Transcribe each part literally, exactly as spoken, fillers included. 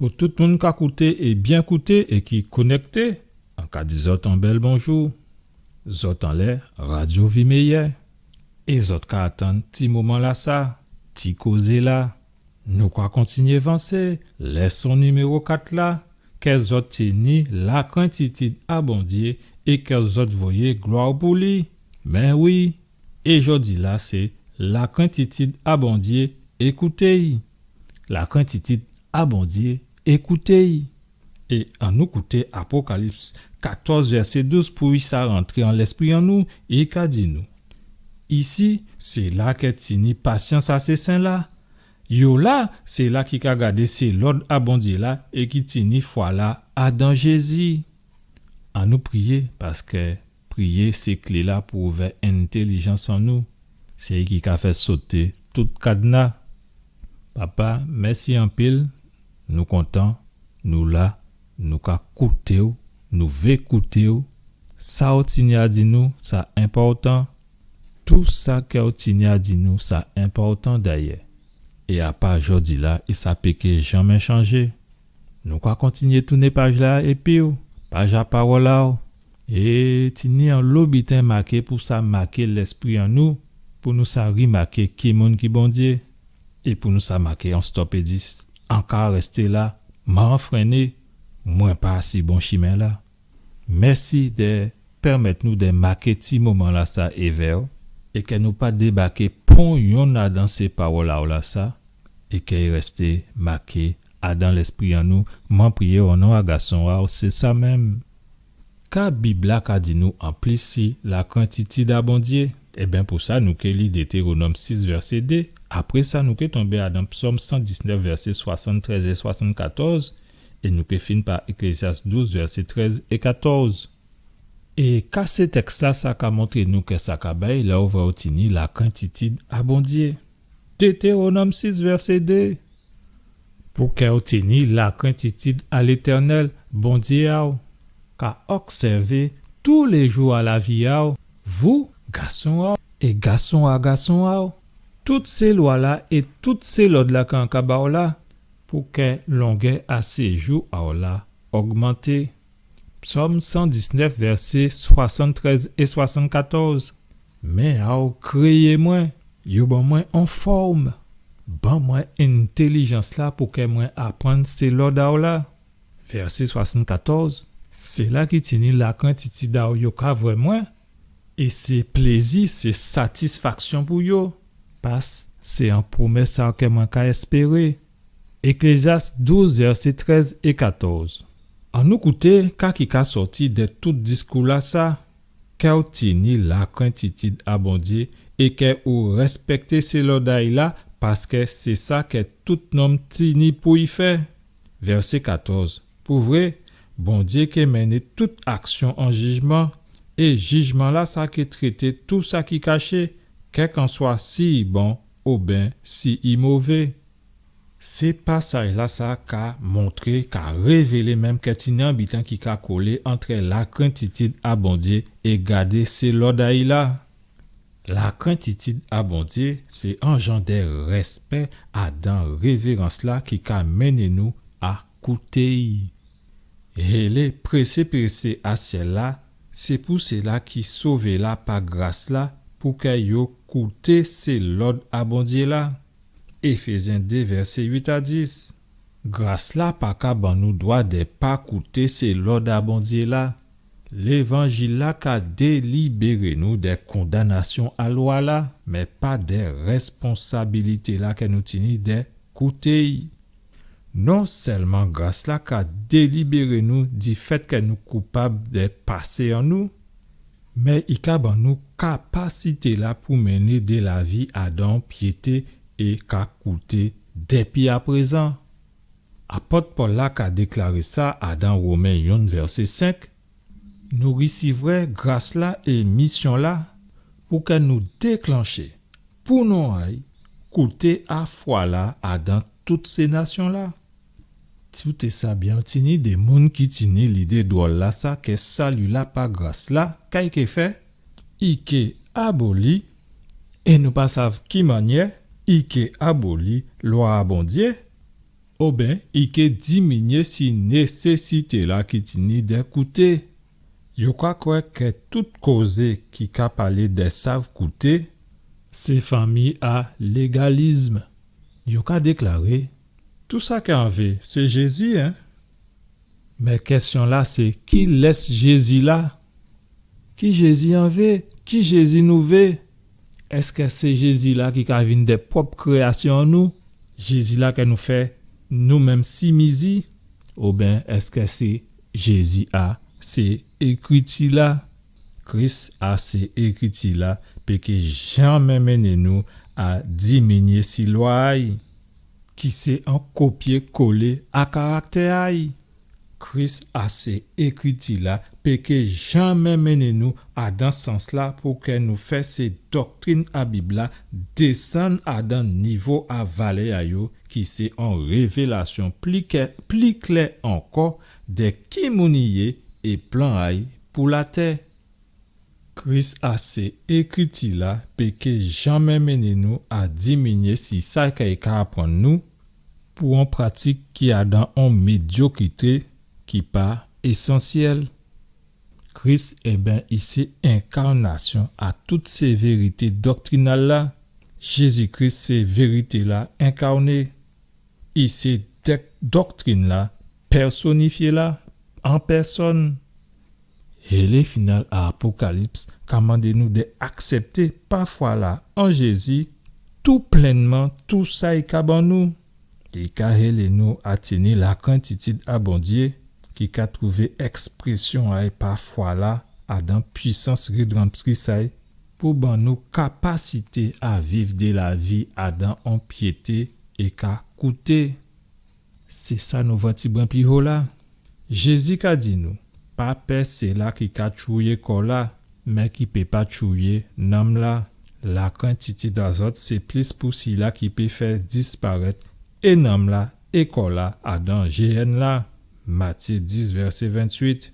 Pou tout moun ka kouté é byen kouté é ki konèkté, an ka di zòt on bèl bonjou. Zòt anlè Radio Vie Meilleure. É zòt ka atann ti moman-lasa, ti kozé-la. Nou ka kontinyé vansé, lèson niméwo kat la, kè zòt tini lakrentitid a Bondyé é kè zòt voyé glwa pou li. Mé wi, é jòdi-la sé lakrentitid a Bondyé é kouté'y. Lakrentitid a Bondyé é kouté'y. É annou kouté Apokalips katòz vèsé douz pou i sa rantré an lèspri an nou, é i ka di nou: Isi, sé la kè tini pasyans a sé sen-la. Yo la, sé la ki ka gadé sé lòd a Bondyé la é ki tini fwa-la adan Jézi. Annou priyé, paskè priyé sé klé-la pou ouvè entèlijans an nou. Sé li ki ka fè soté tout kadna. Papa, mèsi anpil. Nou kontan, nou la, nou ka kouté'w, nou vé kouté'w. Sa ou tini a di nou, sa enpòtan. Tou sa kè ou tini a di nou, sa enpòtan dayè. É apa jòdi-la, é sa pé ké janmé chanjé. Nou ka kontinyé touné paj-la épi'w, paj a pawòl a'w. É tini onlo biten maké pou sa maké lèspri an nou, pou nou sa rimaké ki moun ki Bondyé. É pou nou sa maké on stòp é di, an ka rèsté la, man fréné, mwen pa si bon chimen-la. Mèsi dè pèmèt nou dè maké ti moman-lasa évè'w, é kè nou pa débaké pon yonn adan sé pawòl a'w lasa, é kè i rèsté maké adan lèspri an nou. Mwen priyé o non a gason a'w, sé sa menm. Ka Bib-la ka di nou anplis si lakrentitid a Bondyé? Ében, pou sa, nou ké li Détéwonòm sis, vèsé dé. Apré sa, nou ké tonbé adan Psòm san diznèf, vèsé swasanntrèz é swasannkatòz, é nou ké fin pa Eklézyas douz, vèsé trèz é katòz. É ka sé tèks-lasa ka montré nou kè sa ka bay, lè ou vwè ou tini lakrentitid a Bondyé? Détéwonòm sis, vèsé dé. Pou kè ou tini lakrentitid a Létènèl, Bondyé a'w, ka obsèvé tou lé jou a lavi a'w, vou, gason a'w, é gason a gason a'w, tout sé lwa-la é tout sé lòd-la k'an ka ba'w la, pou kè longè a séjou a'w la ogmanté. Psòm san diznèf, vèsé swasanntrèz é swasannkatòz. Men a'w kréyé mwen, yo ban mwen on fòm, ban mwen entèlijans-la pou kè mwen aprann sé lòd a'w la. Vèsé swasannkatòz. Séla ki tini lakrentitid a'w yo ka vwè mwen, é sé plézi, sé satisfaksyon pou yo, pas sé on pwomès a'w kè mwen ka èspéré. Eklézyas douz, vèsé trèz é katòz. Annou kouté ka ki ka sòti dè tout diskou-lasa. Kè ou tini lakrentitid a Bondyé é kè ou rèspèkté sé lòd a'y la, paskè sé sa kè tout nonm tini pou i fè. Vèsé katòz. Pou vré, Bondyé ké mennen tout aksyon an jijman, é jijman-lasa ké trété tou sa ki kaché, kèlkanswa si i bon oben si i mové. Sé pasaj-lasa ka montré, ka révélé menm kè tini on biten ki ka kolé antrè lakrentitid a Bondyé é gadé sé lòd a'y la. Lakrentitid a Bondyé sé on jan dè rèspè adan révérans-la ki ka mennen nou a kouté'y. Hélé présé-présé a syèl-la, sé pou séla ki sové la pa gras-la, pou kè yo kouté sé lòd a Bondyé la. Éfézyen dé, vèsé uit a dis. Gras-la pa ka ban nou dwa dè pa kouté sé lòd a Bondyé la. Lévanjil-la ka délibéré nou dè kondanasyon a lwa-la, mé pa dè rèsponsabilité-la kè nou tini dè kouté'y. Non sèlman gras-la ka délibéré nou difèt kè nou koupab dè pasé an nou, mé i ka ban nou kapasité-la pou mennen dé lavi adan pyété é ka kouté dépi aprézan. Apot Pòl-la ka déklaré sa adan Women yonn vèsé senk, nou risivrè gras-la é misyon-la pou kè nou déklanché pou nou ay kouté a fwa-la adan tout sé nasyon-la. Kouté sa byen, tini dé moun ki tini lidé dwòl-lasa kè sali-la pa gras-la, ka i ké fè, i ké aboli, é nou pa sav ki mannyè, i ké aboli lwa a Bondyé. oben i ké diminyé si nésésité-la ki tini dè kouté. Yo ka kwè kè tout kozé ki ka palé dè sav kouté, sé fanmi a légalizm. Yo ka déklaré, tou sa kè an vé, sé Jézi, en. Mé kèsyon-la sé, kilès Jézi-la? Ki Jézi an vé? Ki Jézi nou vé? Èskè sé Jézi-la ki ka vin dè pwòp kréyasyon an nou? Jézi-la kè nou fè nou menm si mizi? Oben èskè sé Jézi a sé Ékriti-la? Kris a sé Ékriti-la pé ké janmé mennen nou a diminyé si lwa a'y, ki sé on kopyé-kolé a karaktè a'y. Kris a sé Ékriti-la pé ké janmé mennen nou adan sans-la pou kè nou fè sé doktrin a Bib-la désann adan nivo a valè a yo, ki sé on révélasyon pli kè-, pli klè ankò dè ki moun i yé é plan a'y pou latè. Kris a sé Ékriti-la pé ké janmé mennen nou a diminyé si sa kè i ka aprann nou pou on pratik ki adan on médyokrité ki pa ésansyèl. Kris, ében, i sé enkarnasyon a tout sé vérité doktrinal-la. Jézi Kris sé vérité-la enkarné. I sé dèk-, doktrin-la pèsonifyé la an pèsonn. Hélé final a Apokalips ka mandé nou dè aksèpté pa fwa-la an Jézi tou plennman tou sa i ka ban nou. I ka hélé nou a tini lakrentitid a Bondyé, ki ka twouvé èksprésyon a'y pa fwa-la adan pwisans rédanptris a'y, pou ban nou kapasité a viv dé lavi adan on pyété é ka kouté. Sé sa nou vwè tibwen pli ho la. Jézi ka di nou, pa pè sila ki ka tchouyé kò-la, mé ki pé pa tchouyé nanm-la. Lakrentitid a zòt sé plis pou sila ki pé fè disparèt é nanm-la é kò-la adan jéèn-la. Matyé dis, vèsé ventuit.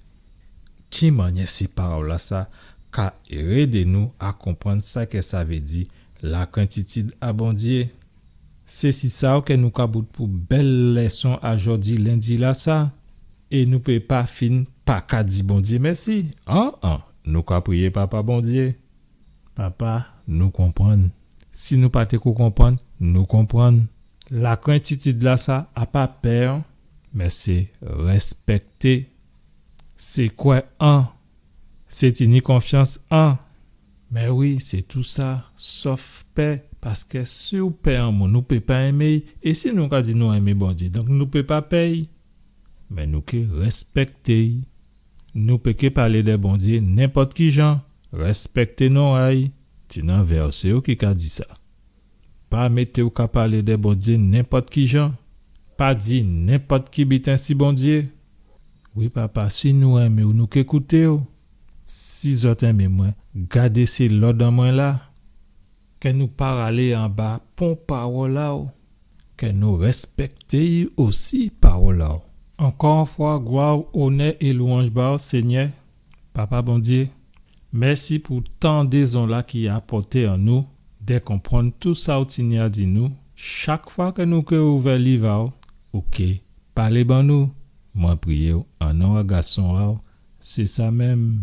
Ki mannyè sé pawòl-lasa ka édé nou a konprann sa kè sa vé di, lakrentitid a Bondyé? Sé si sa kè nou ka bout pou bèl lèson a jòdi lendi-lasa. É nou pé pa fin pa ka di Bondyé mèsi. An, an, nou ka priyé Papa Bondyé. Papa, nou konprann. Si nou pa té ko konprann, nou konprann. Lakrentitid-lasa a pa pè, mé sé rèspèkté. Sé kwè an, sé tini konfyans an. Mé wi, sé tou sa, sòf pè, paskè si ou pè on moun, ou pé pa enmé'y. É si nou ka di nou enmé Bondyé, donk nou pé pa pè'y. Mé nou ké rèspèkté'y. Nou pé ké palé dè Bondyé nenpòt ki jan, rèspèkté non a'y. Tini on vèsé yo ki ka di sa. Pa mété'w ka palé dè Bondyé nenpòt ki jan. Pa di nenpòt ki biten si Bondyé. Wi, Papa, si nou enmé'w, nou ké kouté'w. Si zòt enmé mwen, gadé sé lòd an mwen la. Kè nou pa ralé anba pon pawòl a'w. Kè nou rèspèkté'y osi pawòl a'w. Ankò on fwa, glwa, onè é lwanj ba'w, Sényè, Papa Bondyé. Mèsi pou tan dézon-la ki apòté an nou dè konprann tou sa ou tini a di nou. Chak fwa kè nou ké ouvè liv a'w, ou ké palé ban nou. Mwen priyé'w an non a Gason a'w, sé sa menm.